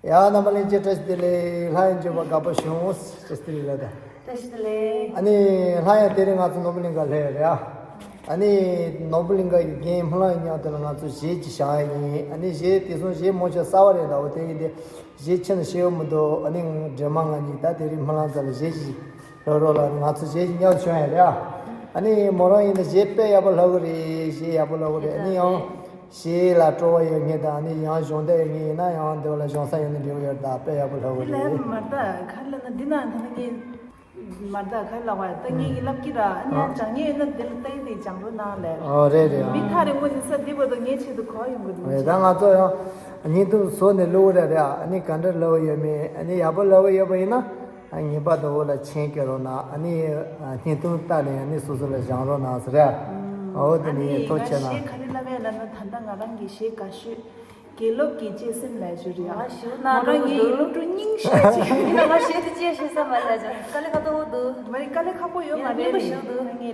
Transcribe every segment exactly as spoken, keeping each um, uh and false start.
ཡ། རྣམ་པ་ལྷན་རྒྱས་བཀྲ་ཤིས་བདེ་ལེགས། སླར་ཡང་མཇལ་བར་དགའ་པོ་བྱུང་། བཀྲ་ཤིས་བདེ་ལེགས་ལ་ད། བཀྲ་ཤིས་བདེ་ལེགས། ཨ་ནི་སླར་ཡང་དེ་རིང་ང་ཚོ་ནོར་བུ་གླིང་ག་སླེབས་ཡོད་རེད་ཨ། ཨ་ནི་ནོར་བུ་གླིང་ག་གི་རྒན་སྨོན་ལམ་ཡིན་ཡང་དེ་ལ་ང་ཚོ་གཞས་ཅིག་བཞེངས་ཡ་ཡིན། ཨ་ནི་གཞས་དེ་སོང་གཞས་མོ་ཆ་གསར་བ་རེད་ད། འོ་དེ་ཡིན་ཏེ་གཞས་ཆེ་ན་ཤེས་ཡོད་མི་འདུག་ཨ་ནི་སྒྲོལ་མ་ང་གཉིས་ད་དེ་རིང་སྨོན་ལམ་རྩ་ལ་གཞས་ཅིག་ལོ་རོ་ལ་ང་ཚོ་གཞས་ཅིག་མཉམ་དུ་བྱུང་ཡ་རེད་ཨ། ཨ་ནི་མོ་རང་ཡིན་ན་གཞས་དཔེ་ཡག་པོ་ལྷག་གི་རེད། གཞས་ཡག་པོ་ལྷག་གི་རེད། ཨ་ནི་ཡང་། གཞས་ལ་སྤྲོ་བ་ཡོད་མཁན་དང་ཨ་ནི་ཡང་སྦྱོང་བརྡར་ཡོད་མཁན་ཡིན་ན་ཡང་འདི་བ་ལ་སྦྱོང་ས་ཡོད་ན་འགྲིག་གི་ཡོད་རེད་ད། དཔེ་ཡག་པོ་ལྷག་གི་རེད། དེ་ལས་མར་ད་ག་ལ་ན་འདི་ན་ད་ན་ངས་མར་ད་ག་ལ་བ་ད་ངས་ཀྱི་ལབ་ཀྱི་ར། ཨ་ནི་ཡང་སྦྱང་ངེས་ཡོད་ན་འདི་ལ་ལྟ་ཡི་དེ་སྦྱང་རོགས་གནང་ལས། ཨོ་རེད་རེད། ཨོ་མི་ཐག་རིང་པོ་ནས་ས་འདི་བར་དུ་ངའི་ཆེད་དུ་གོ་ཡོང་གི་འདུག་རེད། ད་ང་ཚོ་ཡང་བརྙན་ཐུང་བཟོ་ནས་བླུགས་རེད་རེད། ཨ་ནི་ག་འདྲ་ལབ་ཡོད་མེད། ཨ་ནི་ཡག་པོ་ལབ་ཡོད་པ་ཡིན་ན། ཨ་ངེས་པར་དུ་འོག་ལ་མཆན་བཀོད་རོགས་གནང་། ཨ་ནི་ཨ་བརྙན་ཐུང་ལྟ་ནས་ཨ་ནི་སོ་སོ་ལ་སྦྱང་རོགས་གནང་ཟེར་ར། ཨོ་དེ་ནི་ཐུགས་རྗེ་ཆེ་གནང་། ཨ་ནི་ང་གཞས་ག་རེ་ལབ་ཡ་ལབ་ན་ད་ལྟ་ང་རང་གི་གཞས་དགའ་ཤོས་དགེ་སློབ་ཀྱི་གཅེས་སེམས་ལ་ཞུ་རེད་ཨ། ཞུ་ན་མོ་རང་ངའི་སློབ་ཕྲུག་རྙིང་ཤོས་ཅིག་ཡིན་ན་ང་གཞས་དེ་ཅི་ཡང་ཤེས་ས་མ་རེད་ལ། དཀའ་ལས་ཁག་པོ་འདུག་མ་རེད། དཀའ་ལས་ཁག་པོ་ཡོད་མ་རེད། ངས་ལས་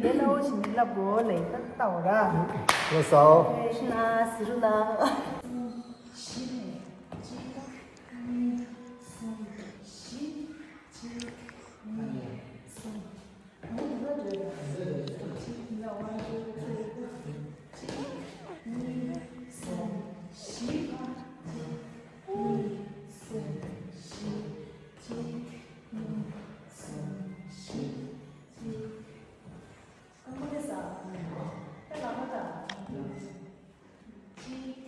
སླ་བོ་ཞིག་མི་ལབ་གོ་ལ་ཡིན་ད་ལྟ་འོ་ར། ལགས་སོ། ཞུ་ན་ཟེར་རུ་ན། གཅིག་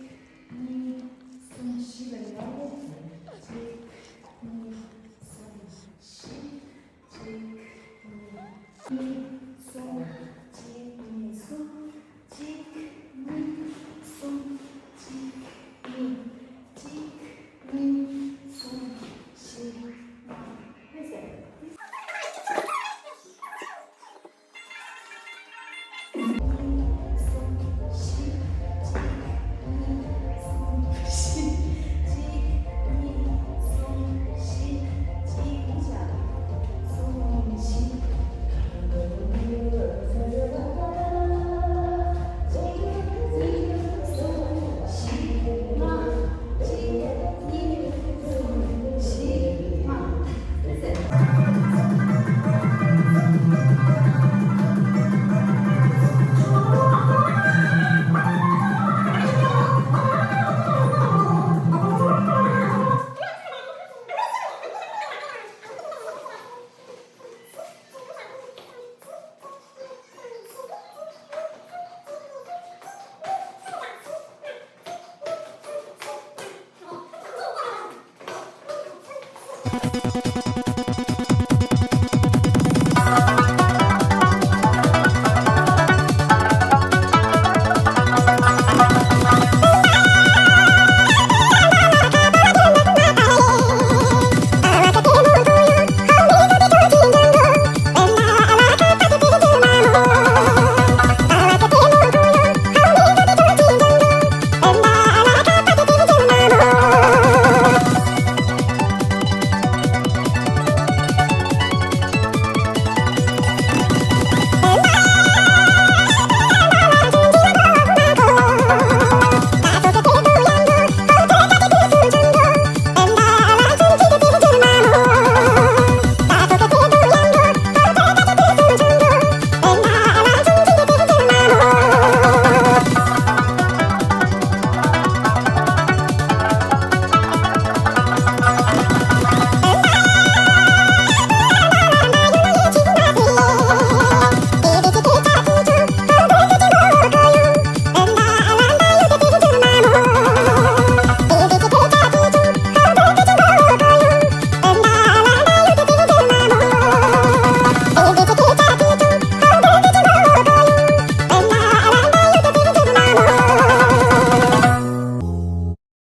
གཉིས། གསུམ། བཞི་ལ་ཡར་ལོངས། གཅིག་གཉིས། གསུམ། བཞི། གཅིག་གཉིས། གཉིས། གསུམ། གཅིག་གཉིས། གསུམ། གཅིག་གཉིས། གསུམ། གཅིག་གཉིས། གཅིག་གཉིས། གསུམ། བཞི། ལྔ། ཕེབས་ཟེར།